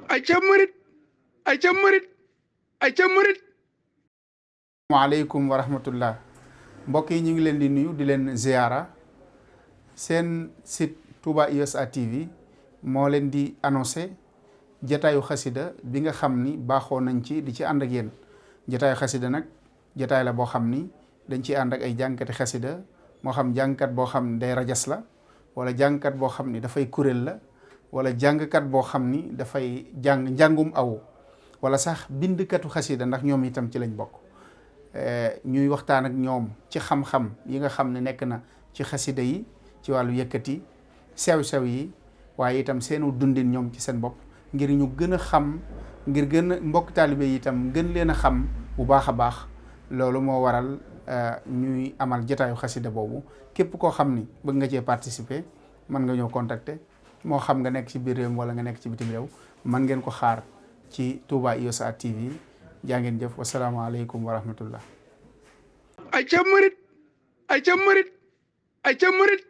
ay ca murit ay ca murit ay ca murit. waaleykum wa rahmatullah mbokk yi ñu ngi leen di nuyu di leen ziara seen site Touba USA TV moo leen di annoncé jataayu xasida bi nga xam ni baaxoo nañ ci di ci ànd ak yéen. jataayu xasida nag jataay la boo xam ni dañ ci ànd ak ay jànkati xasida, moo xam jàngkat boo xam ni day rajas la, wala jàngkat boo xam ni dafay kuréel la, wala jàngkat boo xam ni dafay jàng njàngum aw, wala sax bindkatu xasida ndax ñoom itam ci lañ bokk. ñuy waxtaan ak ñoom ci xam-xam yi nga xam ne nekk na ci xasida yi ci wàllu yëkkati sew-sew yi, waaye itam seenu dundin ñoom ci seen bopp, ngir ñu gën a xam, ngir gën a mbokk taalibe yi itam gën leen a xam bu baax a baax. loolu moo waral ñuy amal jataayu xasida boobu. képp koo xam ni bëgg nga cee participer mën nga ñëw contacter, moo xam nga nekk ci biir réew wala nga nekk ci bitim réew, mën ngeen ko xaar ci Touba USA TV. jaa ngeen jëf, wasalaamaaleykum wa rahmatullah. ay ca murit ay ca murit ay ca murit.